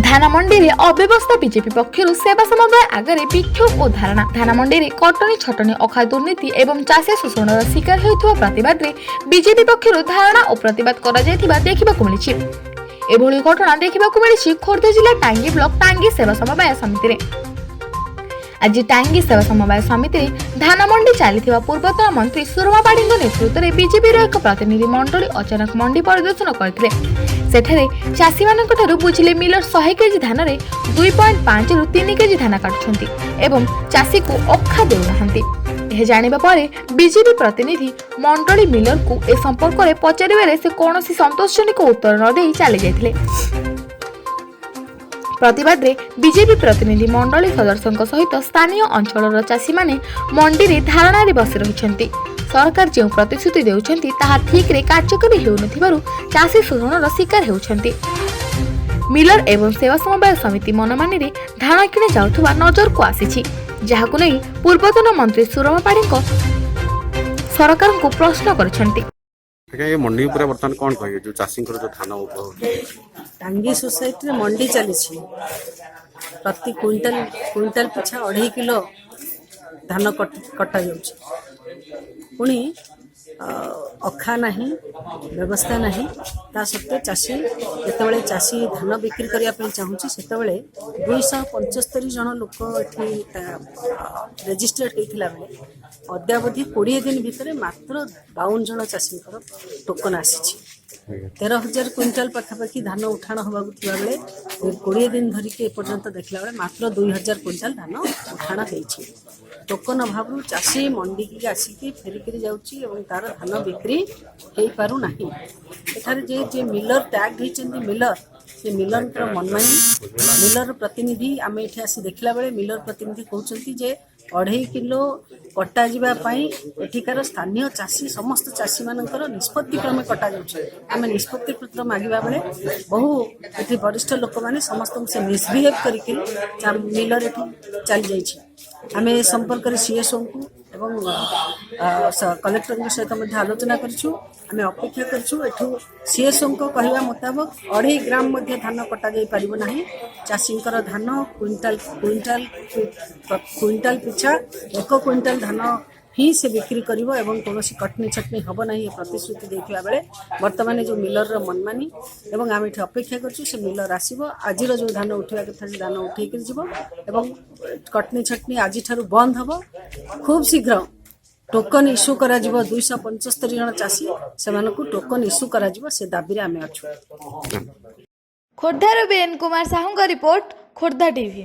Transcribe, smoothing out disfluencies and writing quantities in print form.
ଧାନ ମଣ୍ଡିରେ ଅବ୍ୟବସ୍ଥା। ବିଜେପି ପକ୍ଷରୁ ସେବା ସମବାୟ ଆଗରେ ବିକ୍ଷୋଭ ଓ ଧାରଣା। ଧାନ ମଣ୍ଡିରେ କଟନୀ ଛଟନୀ, ଅଖା ଦୁର୍ନୀତି ଏବଂ ଚାଷୀ ଶୋଷଣର ଶିକାର ହେଉଥିବା ପ୍ରତିବାଦରେ ବିଜେପି ପକ୍ଷରୁ ଧାରଣା ଓ ପ୍ରତିବାଦ କରାଯାଇଥିବା ଦେଖିବାକୁ ମିଳିଛି। ଏଭଳି ଘଟଣା ଦେଖିବାକୁ ମିଳିଛି ଖୋର୍ଦ୍ଧା ଜିଲ୍ଲା ଟାଙ୍ଗୀ ବ୍ଲକ ଟାଙ୍ଗୀ ସେବା ସମବାୟ ସମିତିରେ। ଆଜି ଟାଙ୍ଗୀ ସେବା ସମବାୟ ସମିତିରେ ଧାନ ମଣ୍ଡି ଚାଲିଥିବା ପୂର୍ବତନ ମନ୍ତ୍ରୀ ସୁରମା ପାଢ଼ୀଙ୍କ ନେତୃତ୍ୱରେ ବିଜେପିର ଏକ ପ୍ରତିନିଧି ମଣ୍ଡଳୀ ଅଚାନକ ମଣ୍ଡି ପରିଦର୍ଶନ କରିଥିଲେ। ସେଠାରେ ଚାଷୀମାନଙ୍କଠାରୁ ବୁଝିଲେ, ମିଲର 100 କେଜି ଧାନରେ 2.5ରୁ 3 କେଜି ଧାନ କାଟୁଛନ୍ତି ଏବଂ ଚାଷୀକୁ ଅଖା ଦେଉନାହାନ୍ତି। ଏହା ଜାଣିବା ପରେ ବିଜେପି ପ୍ରତିନିଧି ମଣ୍ଡଳୀ ମିଲରକୁ ଏ ସମ୍ପର୍କରେ ପଚାରିବାରେ ସେ କୌଣସି ସନ୍ତୋଷଜନକ ଉତ୍ତର ନ ଦେଇ ଚାଲିଯାଇଥିଲେ। ପ୍ରତିବାଦରେ ବିଜେପି ପ୍ରତିନିଧି ମଣ୍ଡଳୀ ସଦସ୍ୟଙ୍କ ସହିତ ସ୍ଥାନୀୟ ଅଞ୍ଚଳର ଚାଷୀମାନେ ମଣ୍ଡିରେ ଧାରଣାରେ ବସି ରହିଛନ୍ତି। ସରକାର ଯେଉଁ ପ୍ରତିଶ୍ରୁତି ଦେଉଛନ୍ତି, ତାହା ଠିକ୍ରେ କାର୍ଯ୍ୟକାରୀ ହେଉନଥିବାରୁ ଚାଷୀ ଶୋଷଣର ଶିକାର ହେଉଛନ୍ତି। ମିଲର ଏବଂ ସେବା ସମବାୟ ସମିତି ମନମାନିରେ ଧାନ କିଣା ଯାଉଥିବା ନଜରକୁ ଆସିଛି, ଯାହାକୁ ନେଇ ପୂର୍ବତନ ମନ୍ତ୍ରୀ ସୁରମା ପାଢ଼ୀଙ୍କ ସରକାରଙ୍କୁ ପ୍ରଶ୍ନ କରିଛନ୍ତି। ଆଜ୍ଞା, ଏ ମଣ୍ଡି ଉପରେ ବର୍ତ୍ତମାନ କ'ଣ କହିବେ, ଯୋଉ ଚାଷୀଙ୍କର ଯୋଉ ଧାନ ହେଉଛି? ଟାଙ୍ଗୀ ସୋସାଇଟିରେ ମଣ୍ଡି ଚାଲିଛି। ପ୍ରତି କୁଇଣ୍ଟାଲ କୁଇଣ୍ଟାଲ ପିଛା 2.5 କିଲୋ ଧାନ କଟାଯାଉଛି। ପୁଣି ଅଖା ନାହିଁ, ବ୍ୟବସ୍ଥା ନାହିଁ। ତା ସତ୍ତ୍ୱେ ଚାଷୀ, ଯେତେବେଳେ ଚାଷୀ ଧାନ ବିକ୍ରି କରିବା ପାଇଁ ଚାହୁଁଛି, ସେତେବେଳେ 275 ଜଣ ଲୋକ ଏଠି ରେଜିଷ୍ଟର୍ଡ ହେଇଥିଲା ବେଳେ ଅଦ୍ୟାବଧି 20 ଦିନ ଭିତରେ ମାତ୍ର 52 ଜଣ ଚାଷୀଙ୍କର ଟୋକନ ଆସିଛି। 13,000 କୁଇଣ୍ଟାଲ ପାଖାପାଖି ଧାନ ଉଠାଣ ହେବାକୁ ଥିବାବେଳେ 20 ଦିନ ଧରିକି ଏପର୍ଯ୍ୟନ୍ତ ଦେଖିଲା ବେଳେ ମାତ୍ର 2000 କୁଇଣ୍ଟାଲ ଧାନ ଉଠାଣ ହେଇଛି। ଟୋକନ ଅଭାବରୁ ଚାଷୀ ମଣ୍ଡିକି ଆସିକି ଫେରିକିରି ଯାଉଛି ଏବଂ ତାର ଧାନ ବିକ୍ରି ହେଇପାରୁନାହିଁ। ଏଠାରେ ଯେ ଯେ ମିଲର ଟ୍ୟାଗ୍ ହେଇଛନ୍ତି, ମିଲର, ସେ ମିଲରଙ୍କର ମନମାନି। ମିଲର ପ୍ରତିନିଧି, ଆମେ ଏଠି ଆସି ଦେଖିଲା ବେଳେ ମିଲର ପ୍ରତିନିଧି କହୁଛନ୍ତି ଯେ 2.5 କିଲୋ କଟାଯିବା ପାଇଁ ଏଠିକାର ସ୍ଥାନୀୟ ଚାଷୀ, ସମସ୍ତ ଚାଷୀମାନଙ୍କର ନିଷ୍ପତ୍ତି କ୍ରମେ କଟାଯାଉଛି। ଆମେ ନିଷ୍ପତ୍ତି ପତ୍ର ମାଗିବା ବେଳେ ବହୁ ଏଠି ବରିଷ୍ଠ ଲୋକମାନେ ସମସ୍ତଙ୍କୁ ସେ ମିସବିହେଭ୍ କରିକି ମିଲର ଏଠୁ ଚାଲିଯାଇଛି। ଆମେ ଏ ସମ୍ପର୍କରେ ସିଏସ୍ଓଙ୍କୁ ଏବଂ କଲେକ୍ଟରଙ୍କ ସହିତ ମଧ୍ୟ ଆଲୋଚନା କରିଛୁ। ଆମେ ଅପେକ୍ଷା କରିଛୁ। ଏଠୁ ସିଏସ୍ଓଙ୍କ କହିବା ମୁତାବକ 2.5 ଗ୍ରାମ ମଧ୍ୟ ଧାନ କଟାଯାଇ ପାରିବ ନାହିଁ। ଚାଷୀଙ୍କର ଧାନ କୁଇଣ୍ଟାଲ କୁଇଣ୍ଟାଲ କୁଇଣ୍ଟାଲ ପିଛା 1 କୁଇଣ୍ଟାଲ ଧାନ ହିଁ ସେ ବିକ୍ରି କରିବ ଏବଂ କୌଣସି କଟନୀ ଛଟନୀ ହେବ ନାହିଁ, ଏ ପ୍ରତିଶ୍ରୁତି ଦେଇଥିବା ବେଳେ ବର୍ତ୍ତମାନ ଯେଉଁ ମିଲରର ମନମାନି ଏବଂ ଆମେ ଏଠି ଅପେକ୍ଷା କରିଛୁ। ସେ ମିଲର ଆସିବ, ଆଜିର ଯେଉଁ ଧାନ ଉଠିବା କଥା ସେ ଧାନ ଉଠେଇକରି ଯିବ ଏବଂ କଟନୀ ଛଟନୀ ଆଜିଠାରୁ ବନ୍ଦ ହେବ। ଖୁବ୍ ଶୀଘ୍ର ଟୋକନ ଇସ୍ୟୁ କରାଯିବ। 275 ଜଣ ଚାଷୀ, ସେମାନଙ୍କୁ ଟୋକନ ଇସ୍ୟୁ କରାଯିବ, ସେ ଦାବିରେ ଆମେ ଅଛୁ। ଖୋର୍ଦ୍ଧାରୁ ବୀରେନ କୁମାର ସାହୁଙ୍କ ରିପୋର୍ଟ, ଖୋର୍ଦ୍ଧା ଟିଭି।